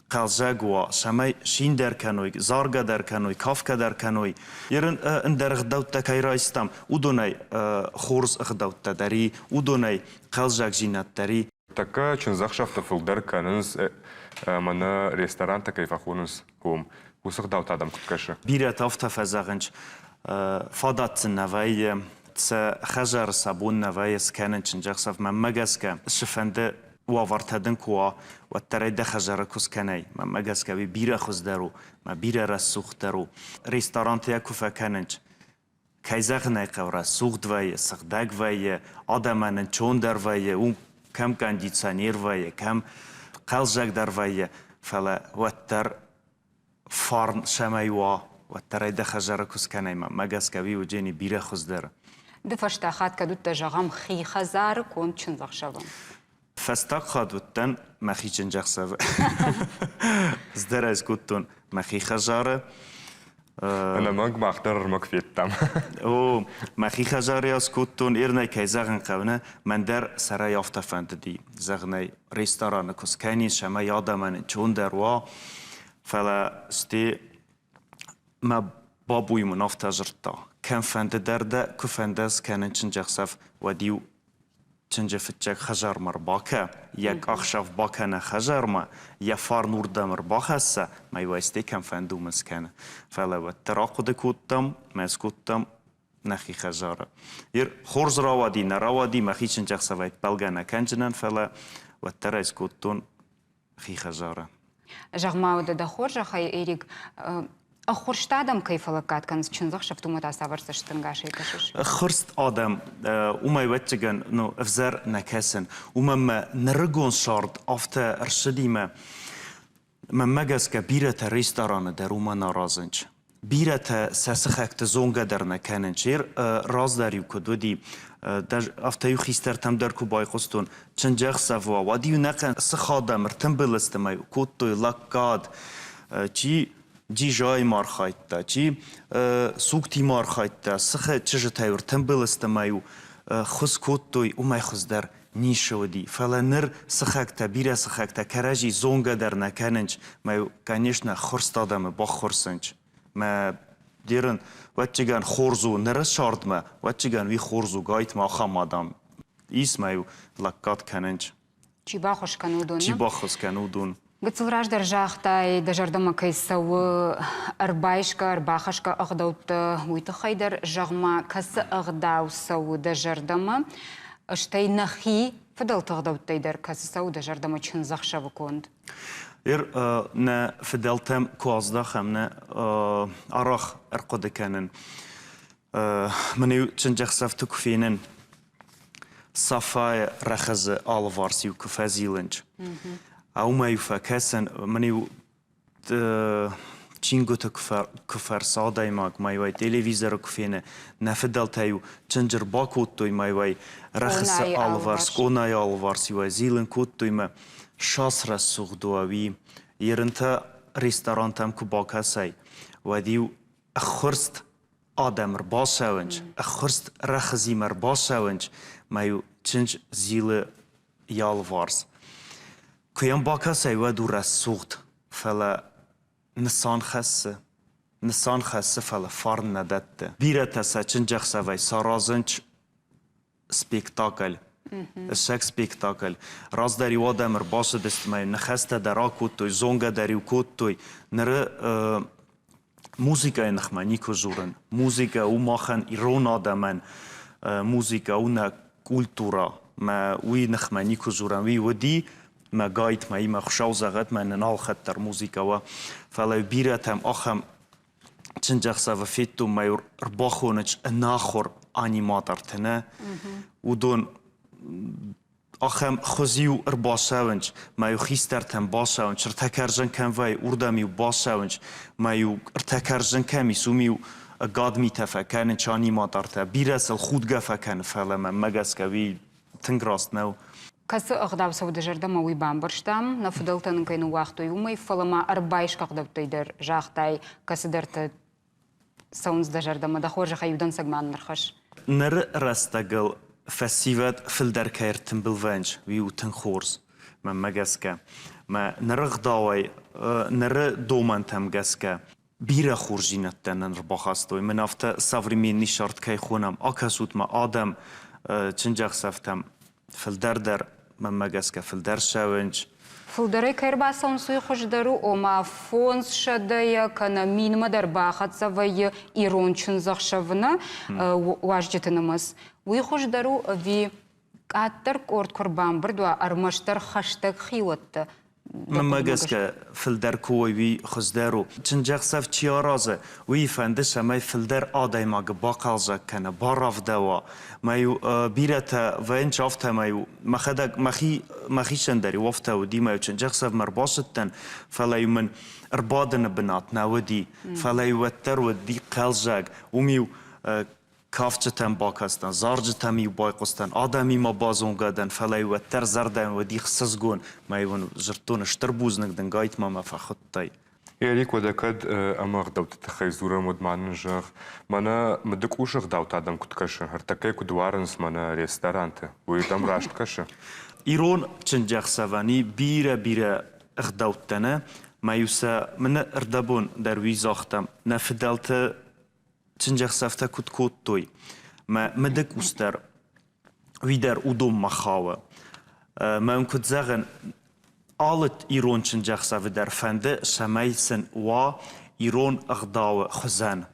хъӕлдзӕг уа, цӕмӕй цин дӕр кӕной, заргӕ дӕр кӕной, кафгӕ дӕр кӕной. Ирын ӕндӕр ӕгъдӕуттӕ кӕй райстам, уыдонӕй хорз ӕгъдӕуттӕ дӕр и, уыдонӕй хъӕлдзӕгдзинад дӕр и. Тӕккӕ чындзӕхсӕвты фылдӕр кӕнынц мӕнӕ ресторантӕ кӕй фӕхонынц, уым. Уыцы гъдау та дӕм куыд кӕсы? Бирӕтӕ афтӕ фӕзӕгъынц, фадат сын нӕ вӕййы, сӕ хӕдзары сӕ бон нӕ вӕййы скӕнын чындзӕхсӕв. Мӕнмӕ гӕсгӕ, цыфӕнды уавӕртӕ дын куы уа, уӕддӕр ӕй дӕ хӕдзары куы скӕнай, мӕнмӕ гӕсгӕ уый бирӕ хуыздӕр у, мӕ бирӕ рӕсугъддӕр у. Ресторанты йӕ куы фӕкӕнынц, кӕй зӕгъын ӕй хъӕуы, рӕсугъд вӕййы, сыгъдӕг вӕййы, адӕмӕн ӕнцондӕр вӕййы, уым кӕм кондиционер вӕййы, кӕм хъӕлдзӕгдӕр вӕййы, фӕлӕ уӕддӕр фарн цӕмӕй уа, уӕддӕр ӕй дӕ хӕдзары куы скӕнай, мӕнмӕ гӕсгӕ уый уыдзӕни бирӕ хуыздӕр. Ды фӕстаг хатт кӕд уыдтӕ, зӕгъӕм, хи хӕдзары конд чындзӕхсӕвы? Фӕстаг хатт уыдтӕн мӕхи чындзӕхсӕвы. Ӕз ӕй скодтон мӕхи хӕдзары. Ӕнӕмӕнг мах дӕр ӕрмӕг федтам. О, мӕхи хӕдзары йӕ скодтон, Ирнӕй кӕй зӕгъын хъӕуы, нӕ, мӕн дӕр сӕрӕй афтӕ фӕндыди, зӕгъынӕй рестораны куы скӕнис ӕмӕ адӕмӕн ӕнцондӕр уа. Фӕлӕ сте мӕ бабуй мын афтӕ дзырдта, кӕмфӕнды дӕр дӕ куы фӕнда скӕнын чындзӕхсӕв, уӕд-иу чынджы фыццаг хӕдзармӕ рбакӕ, йӕ къахсӕв бакӕна хӕдзармӕ, йӕ фарн уырдӕм ӕрбахӕсса, мӕ уӕсте кӕмфӕнды уымӕн скӕны. Фӕлӕ уӕддӕр ахъуыды кодтам, мӕ скодтам нӕхи хӕдзары. Ир хорз рауади, нӕ рауади, мӕхи чынджӕхсӕвӕй ппӕлгӕ нӕ кӕнджынӕн, фӕлӕ уӕддӕр ӕй скодтон хи хӕдзары. Зӕгъ-ма, уӕдӕ дӕ хорзӕхӕй, Эрик, Ӕххуырст адӕм кӕй фӕлӕггад кӕнынц чындзӕхсӕвты, уымӕ та цавӕр цӕстӕнгасӕй кӕсыс? Ӕххуырст адӕм, уымӕй ӕвӕццӕгӕн, ну, ӕвзӕр нӕ кӕсын. Уымӕн мӕ нырыгон цард афтӕ ӕрцыди мӕ Мӕнмӕ гӕсгӕ, бирӕтӕ рестораны дӕр уымӕн аразынц. Бирӕтӕ сӕ сыхӕгты зонгӕ дӕр нӕ кӕнынц. Ер раздӕр-иу куыд уыди, афтӕ-иу хистӕртӕм дӕр куы байхъуыстон, чындзӕхсӕв уа, уӕд-иу нӕхъӕн сых адӕм ӕртымбыл сты ӕмӕ кодтой лӕггад, чи джизаимӕ архайдта, чи сугтимӕ архайдта, сыхы чызджытӕ-иу ӕртымбыл сты ӕмӕ-иу хуыз кодтой, уымӕй хуыздӕр ницы уыди. Фӕлӕ ныр сыхӕгтӕ, бирӕ сыхӕгтӕ кӕрӕдзи зонгӕ дӕр нӕ кӕнынц, мӕ, конечно, ххуырст адӕмы баххуырсынц. Мӕ дерын, вӕццӕгӕн, хорз у ныры цардмӕ, вӕццӕгӕн, уый хорз у, гайтмӕ ахӕм адӕм ис, мӕ-иу лӕггад кӕнынц. Чи баххуыс кӕны, уыдон? Чи баххуыс кӕны, уыдон. Гыццыл раздӕр загътай, дӕ зӕрдӕмӕ кӕй цӕуы ӕрбайсгӕ, ӕрбахӕсгӕ ӕгъдӕуттӕ, уый тыххӕй дӕр зӕгъ-ма, кӕцы ӕгъдау цӕуы дӕ зӕрдӕмӕ, стӕй нӕхи фыдӕлты ӕгъдӕуттӕй дӕр кӕцы цӕуы дӕ зӕрдӕмӕ чындзӕхсӕвы конд? Ер нӕ фыдӕлтӕм куы аздӕхӕм, нӕ арӕх ӕрхъуыды кӕнын. Мын-иу чындзӕхсӕвты куы фенын, Сафайы рӕхызы алыварс-иу куы фӕзилынц, уымӕ-иу фӕкӕсын, мын-иу чингуыты куы фӕрсы адӕймаг, ма-иу ӕй телевизоры куы фены, нӕ фыдӕлтӕ-иу чынджы рбакодтой, ма-иу ӕй рӕхысы алыварс, къонайы алыварс-иу ӕй зилын кодтой мӕ сас рӕсугъд у ӕви ерынтӕ ресторантӕм куы бакӕсай, уӕд-иу ӕххуырст адӕм ӕрбацӕуынц, ӕххуырст рӕхызимӕ ӕрбацӕуынц, мӕ-иу чындз зилы йӕ алыварс. Куы йӕм бакӕсай, уӕд у рӕсугъд, фӕлӕ нысан хӕссы, нысан хӕссы, фӕлӕ фарн нӕ дӕтты. Бирӕтӕ сӕ чындзӕхсӕвӕй саразынц спектакль. Ссӕг спектакль. Раздӕр-иу адӕм ӕрбацыдысты ӕмӕ ныхӕстӕ дӕр акодтой, зонгӕ дӕр-иу кодтой. Ныры музыкӕйы ныхмӕ никуы дзурын. Музыкӕ у махӕн, ирон адӕмӕн, музыкӕ у нӕ культурӕ. Мӕ уый ныхмӕ никуы дзурӕм. Уый уыди мӕ гайд, мӕ имӕ Хуыцау зӕгъӕд, мӕ нын алхӕддӕр музыкӕ уа. Фӕлӕ бирӕтӕм ахӕм чындзӕхсӕвы федтон мӕ ӕрбахонынц ӕнахуыр аниматортӕ, нӕ? Уыдон ахӕм хуыз-иу ӕрбацӕуынц, мӕ-иу хистӕртӕм бацӕуынц, ӕртӕ кӕрдзын кӕм вӕййы, уырдӕм-иу бацӕуынц, мӕ-иу ӕртӕ кӕрдзын кӕм ис, уым-иу ӕгад митӕ фӕкӕнынц аниматортӕ. Бирӕ сыл худгӕ фӕкӕны, фӕлӕ мӕнмӕ гӕсгӕ уый тынг раст нӕу. Кӕцы ӕгъдау цӕуы дӕ зӕрдӕмӕ, уый бамбӕрстам, нӕ фыдӕлтӕ нын кӕй ныууагътой, уымӕй, фӕлӕ ма ӕрбайсгӕ ӕгъдӕуттӕй дӕр загътай, кӕцыдӕртӕ цӕуынц дӕ зӕрдӕмӕ, дӕ хорзӕхӕй иу дӕнцӕг ма нын ӕрхӕсс. Ныры рӕстӕгыл фӕсивӕд фылдӕр кӕй ӕртымбыл вӕййынц, уый у тынг хорз, мӕнмӕ гӕсгӕ. Мӕ ныры ӕгъдауӕй, ныры домӕнтӕм гӕсгӕ бирӕ хорздзинӕдтӕ нын ӕрбахастой. Мӕн афтӕ современный сӕрд кӕй хонӕм, акӕсут-ма, адӕм чындзӕхсӕвтӕм фылдӕр дӕр, мӕнмӕ гӕсгӕ, фылдӕр ссӕуынц. Фылдӕрӕй кӕй ӕрбацӕуынц, уый хуыздӕр у, ома фондзсӕдӕйӕ кӕнӕ минмӕ дӕр бахӕццӕ вӕййы ирон чындзӕхсӕвы нӕ уазджыты нымӕц. Уый хуыздӕр у ӕви къаддӕр къорд куы ӕрбамбырд уа, ӕрмӕстдӕр хӕстӕг хиуӕттӕ Мӕнмӕ гӕсгӕ, фылдӕр куы уой, уый хуыздӕр у. Чындзӕхсӕв чи аразы, уый фӕнды, цӕмӕй фылдӕр адӕймагы бахъӕлдзӕг кӕна, барӕвдауа. Мӕ-иу бирӕтӕ вӕййынц афтӕ, ӕмӕ-иу мӕхӕдӕг мӕхи мӕхицӕн дӕр-иу афтӕ уыди, мӕ-иу чындзӕхсӕвмӕ ӕрбацыдтӕн, фӕлӕ-иу мын ӕрбадыны бынат нӕ уыди. Фӕлӕ-иу уӕддӕр уыди хъӕлдзӕг. Уым-иу Кафджытӕм бакастӕн, зарджытӕм-иу байхъуыстӕн, адӕмимӕ базонгӕ дӕн, фӕлӕ-иу уӕддӕр зӕрдӕйӕн уыди хсызгон, мӕ-иу ын дзырдтон, стыр бузныг дын, гайтма мӕ фӕхуыдтай. Эрик, уӕдӕ кӕд ӕмӕ ӕгъдӕутты тыххӕй дзурӕм, уӕд ма нын зӕгъ, мӕнӕ мыдыкъусы ӕгъдӕуттӕ адӕм куыд кӕсы, ӕртӕккӕ куыд уарынц мӕнӕ ресторанты, уый дӕм раст кӕсы? Ирон чындзӕхсӕвӕн и бирӕ-бирӕ ӕгъдӕуттӕ, нӕ? Мӕ-иу сӕ мын ӕрдӕбон дӕр уый загътам, нӕ фыдӕлты чындзӕхсӕвтӕ куыд кодтой, мӕ мыдыкъус дӕр, уый дӕр уыдонмӕ хауы. Мӕн куыд зӕгъын, алы ирон чындзӕхсӕвы дӕр фӕнды, цӕмӕй сын уа ирон ӕгъдауы хуызӕн.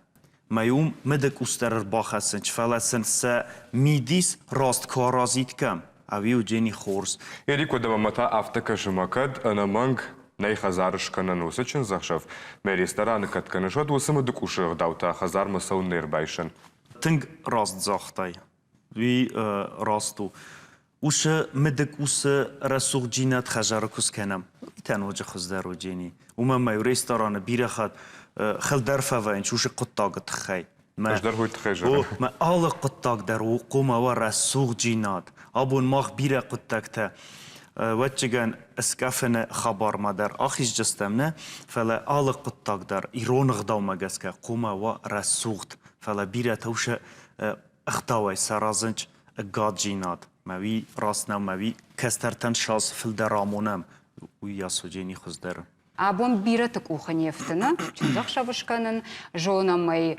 Мӕ уым мыдыкъус дӕр ӕрбахӕссынц, фӕлӕ сын сӕ мидис раст куы аразид кӕм, ӕви уыдзӕни хорз. Эрик, уӕдӕ мӕ та афтӕ кӕсы, мӕ кӕд ӕнӕмӕнг. Нӕй хӕдзары скӕнӕн уыцы чындзӕхсӕв, мӕ рестораны кӕд кӕныс, уӕд уыцы мыдыкъусы ӕгъдау та хӕдзармӕ цӕуыннӕ ӕрбайсӕн? Тынг раст загътай. Уый раст у. Усы мыдыкъусы рӕсугъддзинад хӕдзары куы скӕнӕм, уый та ноджы хуыздӕр у, Джени. Уымӕн ма иу рестораны бирӕ хатт хылдӕр фӕвӕййынц усы хъуыддагы тыххӕй. Ӕз дӕр уый тыххӕй зӕгъын. Мӕ алы хъуыддаг дӕр у хъуамӕ уа рӕсугъддзинад. Абон мах бирӕ хъуыддӕгтӕ ӕвӕццӕгӕн скъӕфыны хабармӕ дӕр ахиздзыстӕм, нӕ, фӕлӕ алы хъуыддаг дӕр ирон ӕгъдаумӕ гӕсгӕ хъуамӕ уа рӕсугъд. Фӕлӕ бирӕтӕ усы ӕгъдауӕй саразынц ӕгаддзинад. Мӕ уый раст нӕу, мӕ уый кӕстӕртӕн саз фылдӕр амонӕм, уый асоджени хуыздӕр. Абон бирӕты къухы не фты нӕ чындзӕхсӕв скӕнын, зонӕм ӕй,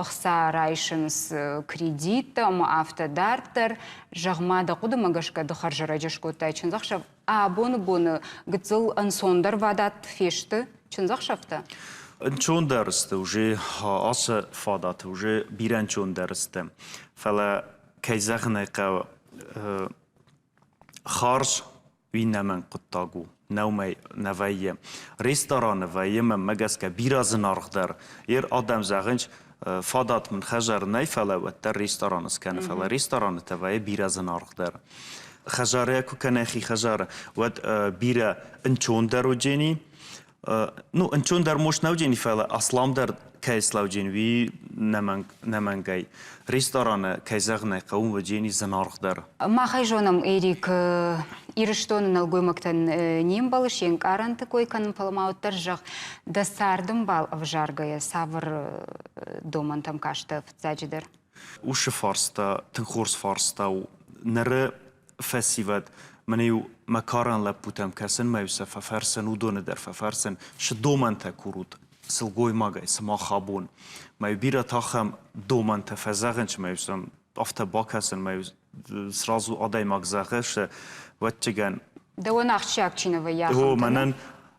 ӕхца райсынц кредиттӕ ӕмӕ афтӕ дарддӕр. Зӕгъ-ма, дӕ хъуыдымӕ гӕсгӕ ды хӕрзӕрӕджы скодтай чындзӕхсӕв. Абоны боны гыццыл ӕнцондӕрвадат фесты чындзӕхсӕвтӕ? Ӕнцондӕр сты уже ацы фадаты уже бирӕ ӕнцондӕр сты. Фӕлӕ, кӕй зӕгъын ӕй хъӕуы, харз уый нӕмӕнг хъуыддаг у, нӕумӕ нӕ вӕййы. Рестораны вӕййы, мӕнмӕ гӕсгӕ, бирӕ зынаргъдӕр. Ер адӕм зӕгъынц, фадат мын хӕдзары нӕй, фӕлӕ уӕддӕр рестораны скӕны, фӕлӕ рестораны та вӕййы бирӕ зынаргъдӕр. Хӕдзарӕй куы кӕнай хи хӕдзары, уӕд бирӕ ӕнцондӕр уыдзӕни, Ну, ӕнцондӕр мос нӕ уыдзӕни, фӕлӕ асламдӕр кӕй слӕудзӕни, уый нӕмӕнгӕй. Рестораны, кӕй зӕгъын ӕй хъӕуы, уыдзӕни зынаргъдӕр. Мах ӕй зонӕм, Эрик, Ирыстоны нӕлгоймӕгтӕн не мбӕлы се нкъарӕнты кой кӕнын, фӕлӕ ма уӕддӕр зӕгъ, дӕ цардӕмбал ӕвзаргӕйӕ цавӕр домӕнтӕм кастӕ фыццаджыдӕр? Уыцы фарста тынг хорз фарста у. Ныры фӕсивӕд мын-иу мӕ карӕн лӕппутӕм кӕсын, мӕ-иу сӕ фӕфӕрсын, уыдоны дӕр фӕфӕрсын, цы домӕнтӕ курут сылгоймагӕй, сымах абон. Мӕ-иу бирӕтӕ ахӕм домӕнтӕ фӕзӕгъынц, мӕ-иу сӕм афтӕ бакӕсын, мӕ-иу сразу адӕймаг зӕгъы, ӕвӕццӕгӕн. Дӕуӕн ахсджиаг чи нӕ вӕййы, О, мӕнӕн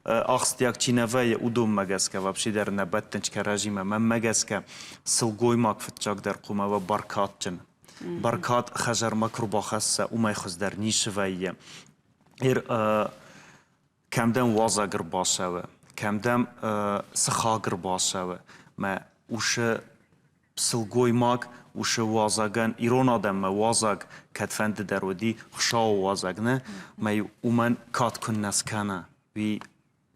ахсджиаг чи нӕ вӕййы, уыдонмӕ гӕсгӕ вообще дӕр нӕ бӕттынц кӕрӕдзимӕ. Мӕнмӕ гӕсгӕ сылгоймаг фыццагдӕр хъуамӕ уа бӕркадджын. Бӕркад хӕдзармӕ куы рбахӕсса, уымӕй хуыздӕр ницы вӕййы. Ир кӕм дӕм уазӕг ӕрбацӕуы, кӕм дӕм сыхаг ӕрбацӕуы, мӕ усы сылгоймаг усы уазӕгӕн, ирон адӕммӕ уазӕг кӕдфӕнды дӕр уыди, Хуыцауы уазӕг нӕ, мӕ уымӕн кад куыннӕ скӕна, уый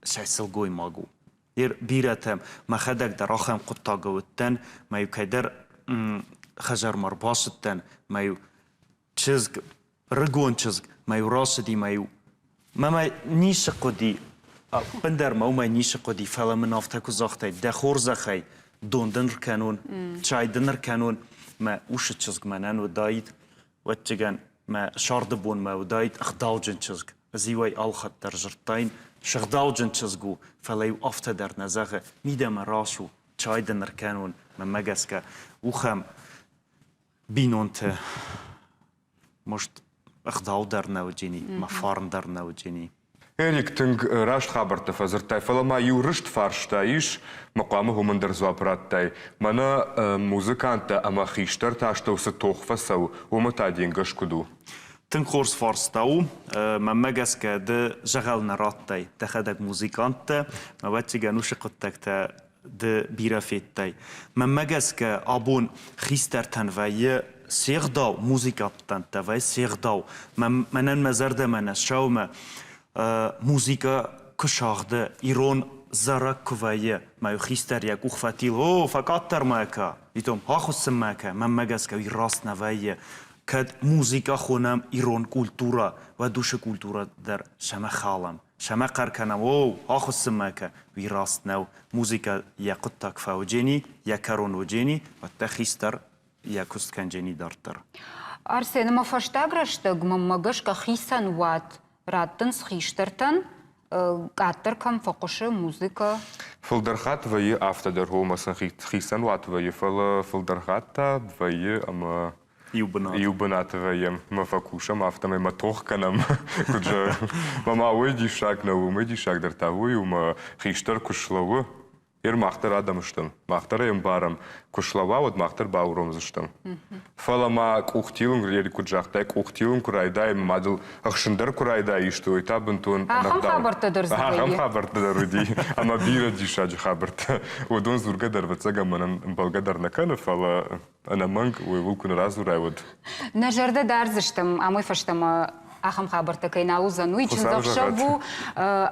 сӕ сылгоймаг у. Бирӕтӕ мӕхӕдӕг дӕр ахӕм хъуыддагы уыдтӕн, мӕ-иу кӕйдӕр хӕдзармӕ ӕрбацыдтӕн, мӕ-иу чызг, рыгон чызг, мӕ-иу рацыди, мӕ-иу мӕ ницы хъуыди, ӕппындӕр мӕ уымӕй ницы хъуыди, фӕлӕ мын афтӕ куы загътай, дӕ хорзӕхӕй дон дын ркӕнон, чай дын ркӕнон, мӕ усы чызг мӕнӕн уыдаид, ӕвӕццӕгӕн, мӕ сӕрды бонмӕ уыдаид ӕгъдауджын чызг. Ӕз-иу ӕй алхатт дӕр дзырдтаин, сыгъдауджын чызг у, фӕлӕ-иу афтӕ дӕр нӕ зӕгъы, мидӕмӕ рацу, чай дын ӕркӕнон, мӕнмӕ гӕсгӕ, ухӕм бинонты может, ӕгъдау дӕр нӕ уыдзӕни, мӕ фарн дӕр нӕ уыдзӕни. Эрик, тынг раст хабӕрттӕ фӕдзырдтай, фӕлӕ ма иу рыст фарста ис, мӕ хъуамӕ уымӕн дӕр дзуапп радтай. Мӕнӕ музыканттӕ ӕмӕ хистӕрты астӕу цы тох фӕцӕуы, уымӕ та де нгӕс куыд у? Тынг хорз фарста у. Мӕнмӕ гӕсгӕ ды дзӕгъӕл нӕ радтай. Дӕхӕдӕг музыкант дӕ, ӕвӕццӕгӕн, уыцы хъуыддӕгтӕ ды бирӕ федтай. Мӕнмӕ гӕсгӕ, абон хистӕртӕн вӕййы се гъдау, музыканттӕн вӕййы се гъдау. Мӕнӕн мӕ зӕрдӕмӕ нӕ ссӕуы мӕ музыкӕ куы сагъды, ирон зарӕг куы вӕййы, мӕ хистӕр йӕ къух фӕтилы, о, фӕкъаддӕр ма кӕ, итом, ахуыссын ма кӕ, мӕнмӕ гӕсгӕ уый раст нӕ вӕййы. Кӕд музыкӕ хонӕм ирон культурӕ, уӕд уыцы культурӕ дӕр цӕмӕ халӕм, цӕмӕ хъӕр кӕнӕм, о, ахуыссын ма кӕ, уый раст нӕу. Музыкӕ йӕ хъуыддаг фӕуыдзӕни, йӕ кӕрон уыдзӕни, уӕдта хистӕр йӕ куыст кӕндзӕни дарддӕр. Арсен, ӕмӕ фӕстаг рӕстӕг мӕнмӕ гӕсгӕ хицӕн уат раттынц хистӕртӕн, къаддӕр кӕм фӕхъуысы музыкӕ. Фылдӕр хатт вӕййы афтӕ дӕр, ома сын хицӕн уат вӕййы, фӕлӕ фылдӕр хатт та вӕййы ӕмӕ иу бынат. Иу бынаты вӕййӕм, мӕ фӕкусӕм, афтӕмӕй мӕ тох кӕнӕм. Куыд зӕгъӕм, мӕ ма уый диссаг нӕу, уымӕй диссагдӕр та уый у, мӕ хистӕр куы слӕууы. Ер мах дӕр адӕм стӕм, мах дӕр ӕй ӕмбарӕм, куы слӕууа, уӕд мах дӕр бауромдзыстӕм. Фӕлӕ ма къухтилын, Ерик куыд загътай, къухтилын куы райдайы, ма дыл ӕхсын дӕр куы райдайы исты, уый та бынтон Ахӕм хабӕрттӕ дӕр дзы Ахӕм вӕййы. хабӕрттӕ дӕр уыди, ӕмӕ бирӕ диссаджы хабӕрттӕ. Уыдон дзургӕ дӕр, ӕвӕццӕгӕн, мӕнӕн ӕмбӕлгӕ дӕр нӕ кӕны, фӕлӕ ӕнӕмӕнг уыйыл куы нӕ радзурай, уӕд. Нӕ зӕрдӕ дардзыстӕм амӕй фӕстӕмӕ ахӕм хабӕрттӕ кӕй нал уыдзӕн, уый чындзӕхсӕв у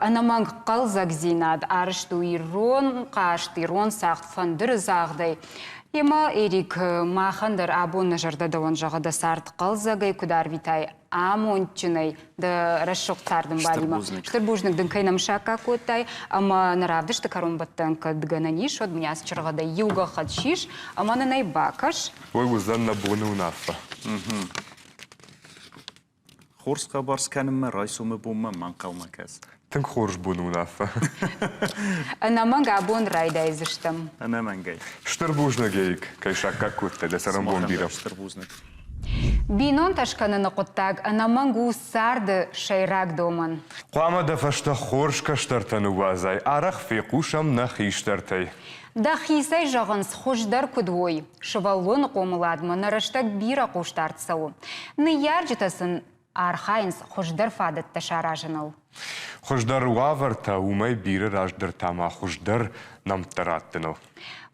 ӕнӕмӕнг хъӕлдзӕгдзинад, арӕзт у ирон хъазт, ирон цагъд, фӕндыры загъдӕй. Емӕ, Эрик, махӕн дӕр абон нӕ зӕрдӕ дӕуӕн зӕгъы дӕ цард хъӕлдзӕгӕй куыд арвитай, амондджынӕй дӕ рӕсугъд цардӕмбалимӕ. Стыр бузныг дын кӕй нӕм саккаг кодтай ӕмӕ нӕ равдысты кӕронбӕттӕн кӕд гӕнӕн ис, уӕд мын ацы чыргъӕдӕй иу гӕххӕтт сис ӕмӕ нын ӕй бакӕс. Уый уыдзӕн нӕ боны уынаффӕ. Хорз хабар скӕнынмӕ райсомы бонмӕ ма ӕнхъӕлмӕ кӕс. Тынг хорз боны уынаффӕ. Ӕнӕмӕнг абон райдайдзыстӕм. Ӕнӕмӕнгӕй. Стыр бузныг, Эрик, кӕй саккаг кодтай дӕ цӕрӕнбон бирӕ. Стыр бузныг. Бинонтӕ скӕныны хъуыддаг ӕнӕмӕнг у царды сӕйраг домӕн. Хъуамӕ дӕ фӕстӕ хорз кӕстӕртӕ ныууадзай, арӕх фехъусӕм нӕ хистӕртӕй. Дӕхицӕй зӕгъынц, хуыздӕр куыд уой. Сывӕллоны хъомыладмӕ нӕ рӕстӕг бирӕ хъусдард цӕуы. Ныййарджытӕ сын архайынц хуыздӕр фадӕттӕ саразыныл. Хуыздӕр уавӕртӕ уымӕй бирӕ раздӕр та ма хуыздӕр нӕмттӕ раттыныл.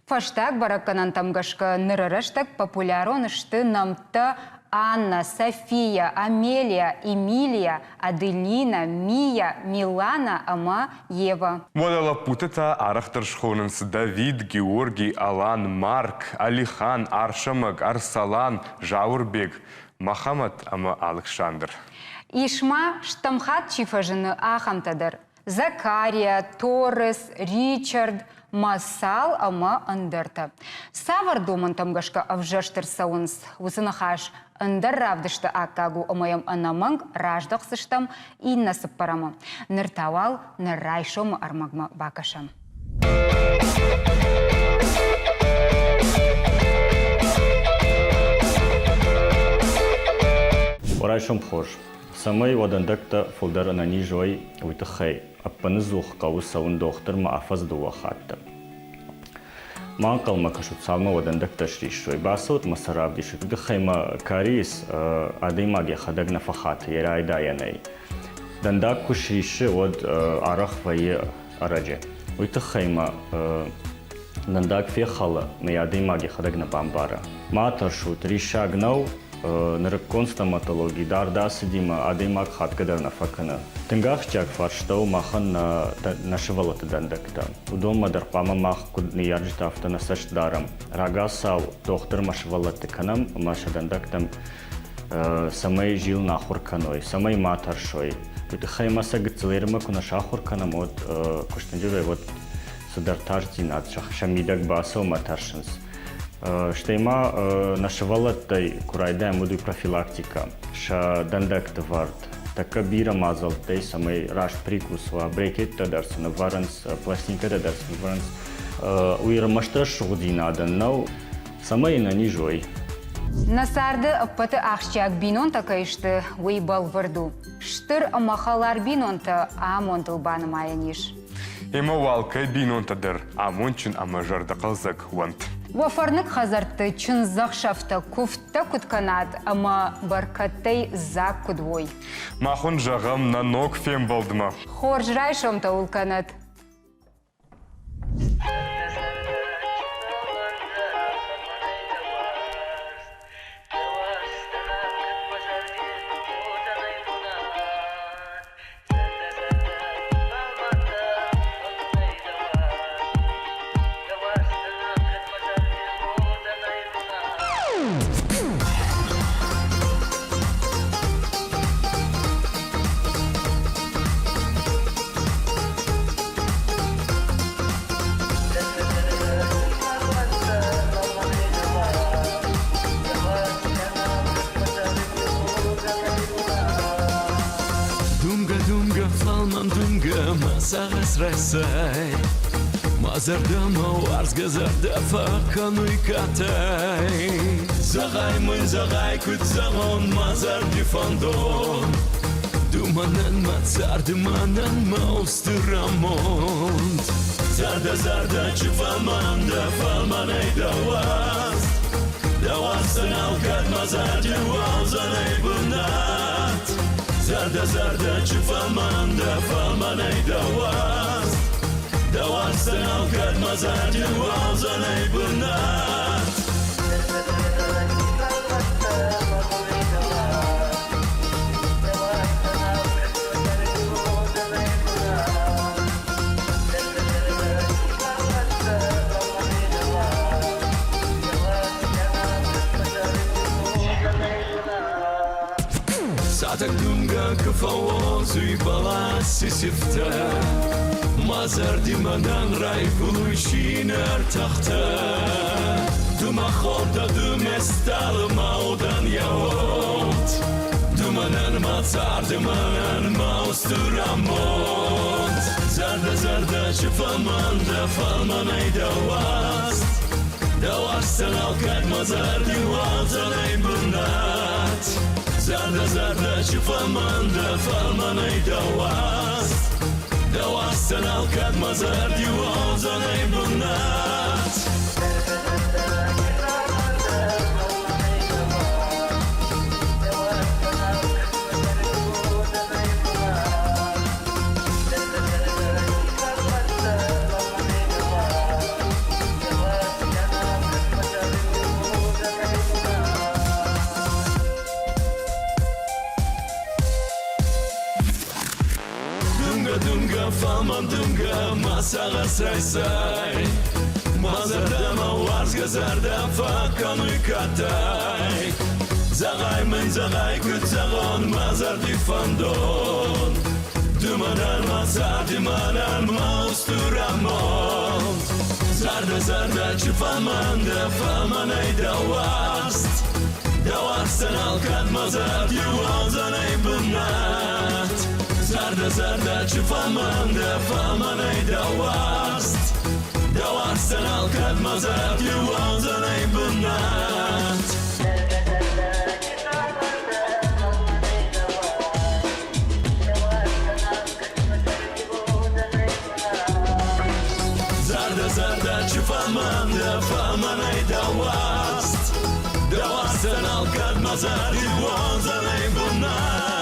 Фӕстаг бӕрӕггӕнӕнтӕм гӕсгӕ ныры рӕстӕг популярон сты нӕмттӕ Анна, София, Амелия, Эмилия, Аделина, Мия, Милана ӕмӕ Ева. Уӕдӕ лӕппуты та арӕхдӕр схонынц Давид, Георгий, Алан, Марк, Алихан, Арсӕмӕг, Арсалан, Зауырбег, Мӕхӕмӕт ӕмӕ Алыксандр. Ис ма, стӕм хатт чи фӕзыны, ахӕмтӕ дӕр. Закария, Торрес, Ричард, Массал ӕмӕ ӕндӕртӕ. Цавӕр домӕнтӕм гӕсгӕ ӕвзӕрст ӕрцӕуынц, уыцы ныхас ӕндӕр равдысты аккаг у ӕмӕ йӕм ӕнӕмӕнг раздӕхдзыстӕм иннӕ цыппӕрӕмы. Ныр та уал нӕ райсомы ӕрмӕгмӕ бакӕсӕм. Райсом хорз. Цӕмӕй уӕ дӕндӕгтӕ фылдӕр ӕнӕниз уой, уый тыххӕй ӕппыныдзух хъӕуы цӕуын дохтырмӕ афӕдз дыууӕ хатты. Ма ӕнхъӕлмӕ кӕсут, цалынмӕ уӕ дӕндӕгтӕ сриссой. Бацӕут мӕ сӕ равдисут. Уый тыххӕй мӕ кариес адӕймаг йӕхӕдӕг нӕ фӕхаты йӕ райдайӕнӕй. Дӕндаг куы сриссы, уӕд арӕх вӕййы ӕрӕджы. Уый тыххӕй мӕ дӕндаг фехӕлы, мӕ адӕймаг йӕхӕдӕг нӕ бамбары. Ма тӕрсут, риссаг нӕу, нырыккон стоматологи дард ацыди мӕ адӕймаг хатгӕ дӕр нӕ фӕкӕны. Тынг ахсджиаг фарста у махӕн нӕ сывӕллӕтты дӕндӕгтӕ. Уыдонмӕ дӕр хъуамӕ мах куыд ныййарджытӕ, афтӕ нӕ цӕст дарӕм. Рагацау дохтырмӕ сывӕллӕтты кӕнӕм ӕмӕ сӕ дӕндӕгтӕм цӕмӕй зилын ахуыр кӕной, цӕмӕй ма тӕрсой. Уый тыххӕй ма сӕ гыццыл ермӕ куы нӕ сахуыр кӕнӕм, уӕд куыстынджырӕй уӕд цыдӕр тасдзинад сӕ мидӕг бацӕуы ӕмӕ тӕрсынц. Стӕй ма нӕ сывӕллӕттӕй куы райдайӕм, уӕд уый профилактикӕ, сӕ дӕндӕгты вӕрд. Тӕккӕ бирӕ мадзӕлттӕй, цӕмӕй раст прикус уа, брекеттӕ дӕр сын ӕвӕрынц, пластинкӕтӕ дӕр сын ӕвӕрынц. Уый ӕрмӕст рӕсугъддзинадӕн нӕу, цӕмӕй ӕнӕниз уой. Нӕ царды ӕппӕты ахсджиаг бинонтӕ кӕй сты, уый бӕлвырд у. Стыр ӕмӕ хӕлар бинонтӕ амондыл банымайӕн ис. Ӕмӕ уал кӕй бинонтӕ дӕр амондджын ӕмӕ зӕрдӕхъӕлдзӕг уӕнт. Уӕ фӕрныг хӕдзӕртты чындзӕхсӕвтӕ, куывдтӕ куыд кӕнат ӕмӕ бӕркӕдтӕй дзаг куыд уой. Мах уын зӕгъӕм нӕ ног фембӕлдмӕ. Хорз райсомтӕ уыл кӕнӕт! Думгӕ, думгӕ, фӕлмӕн думгӕ, мӕ сагъӕс райсай. Мӕ зӕрдӕмӕ уарзгӕ зӕрдӕ фӕкӕнуй катай. Зӕгъай мын, зӕгъай, куд зӕгъон мӕ зӕрди фӕндон. мӕнӕн мӕ царды, мӕнӕн мӕ устыр амонд. Зӕрдӕ, зӕрдӕ, чи фӕлмӕн дӕ, фӕлмӕнӕй дӕ уарзт. Дӕ уарзтӕн алкӕд мӕ зӕрди уӕлдзӕнӕй бынат. Зӕрдӕ, зӕрдӕ, чи фӕлмӕн дӕ, фӕлмӕнӕй дӕ уарзт. Дӕ уарзтӕн алкӕд мӕ зӕрди уӕлдзӕнӕй бынат. Сатӕг дымгӕ куы фӕуодзуй бӕласи сифтӕ, Мӕ зӕрди мӕнӕн райгуруй цийнӕ ӕртӕхтӕ. Ду мӕ хор дӕ, ду ме стъалы, мӕ уодӕн йӕ уод. Ду мӕнӕн мӕ цард, мӕнӕн мӕ устур амонд. Зӕрдӕ, зӕрдӕ, чи фӕлмӕн дӕ, фӕлмӕнӕй дӕ уарзт. Дӕ уарзтӕн алкӕд мӕ зӕрди уадзӕнӕй бунат. Зӕрдӕ, зӕрдӕ, чи фӕлмӕн дӕ, фӕлмӕнӕй дӕ уарзт. Дӕ уарзтӕн алкӕд мӕ зӕрди уодзӕнӕй бунат. Дымгӕ, дымгӕ, фӕлмӕн дымгӕ, мӕ сагъӕс райсай. Мӕ зӕрдӕмӕ уарзгӕ зӕрдӕ фӕкӕнуй катай. Зӕгъай мын, зӕгъай, куд зӕгъон мӕ зӕрди фӕндон. Ду мӕнӕн мӕ царди, мӕнӕн мӕ устур амонд. Зӕрдӕ, зӕрдӕ, чи фӕлмӕн дӕ, фӕлмӕнӕй дӕ уарзт. Дӕ уарзтӕн алкӕд мӕ зӕрди уодзӕнӕй бунат. Зӕрдӕ, зӕрдӕ, чи фӕлмӕн дӕ, фӕлмӕнӕй дӕ уарзт. Дӕ уарзтӕн алкӕд мӕ зӕрди уодзӕнӕй бунат. Зӕрдӕ, зӕрдӕ, чи фӕлмӕн дӕ, фӕлмӕнӕй дӕ уарзт. Дӕ уарзтӕн алкӕд мӕ зӕрди уодзӕнӕй бунат.